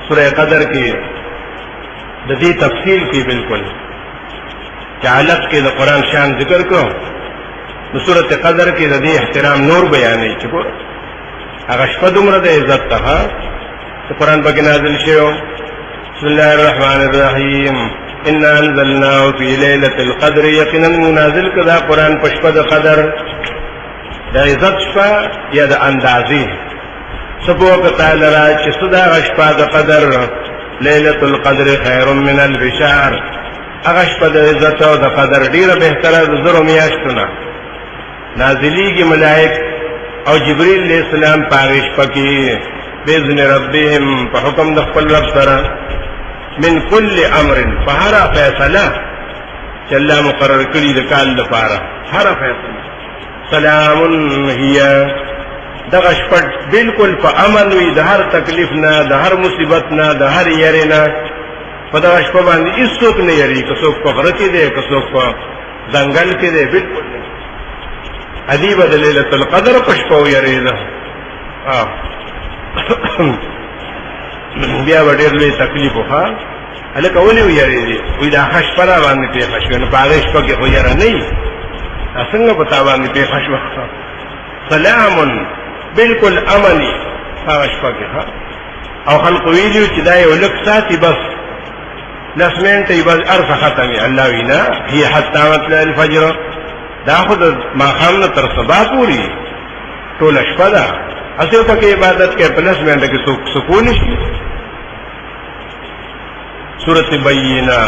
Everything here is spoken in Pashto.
سورہ قدر کې د دې تفصیل کې بالکل چې علق کې د قران شان ذکر کو، نو سورۃ قدر کې د دې احترام نور بیانې چې ګور هغه شپه دومره د عزت ته چې قران پکې نازل شوی. بسم الله الرحمن الرحیم. ان انزلناه فی ليله القدر، یقینا نازل کړه قران په شپه د قدر، د عزت شپه یا د اندازې سبو کتال را چې صدا شپه د قدر، ليله القدر خیر من الف شهر. هغه شپه د عزت او د قدر ډیره بهتره د زرو میاشتو نه. نازلیږي ملائک او جبرئیل علیہ السلام پاغه شپه کې باذن ربهم، په حکم د خپل رب سره، من کل امر، په هر فیصله چې الله مقرر کړی د کال لپاره هر فیصله. سلام هي، دغه شپه بالکل په امن وي د هر تکلیف نه، د هر مصیبت نه، د هر یری نه. په دغه شپه باندې هیڅوک نه یری، که څوک په غره کې دی، که څوک په ځنګل کې دی، بالکل نه. ادي به د ليله القدر په شپه ویریده، بیا به ډېر لوی تکلیف وخا. هلکه ولې ویرېدې؟ وایي دا ښه شپه را باندې پېښه شوه. نو په هغې شپه کې خو یره نه وي، دا څنګه په تا باندې پېښه شوه؟ سلام، بالکل امني هغه شپه کې. ښه، او خلکو ویلي چې دا یو لږ ساتي، بس لس منټه یې، بس هر څه ختم وي. الله وینا هي حتی مطلع الفجر، دا خو د ماښام نه تر سبا پورې ټوله شپه ده. هسې پکې عبادت کوي، په لس منټه کې څوک سکون شي. سورة بینہ.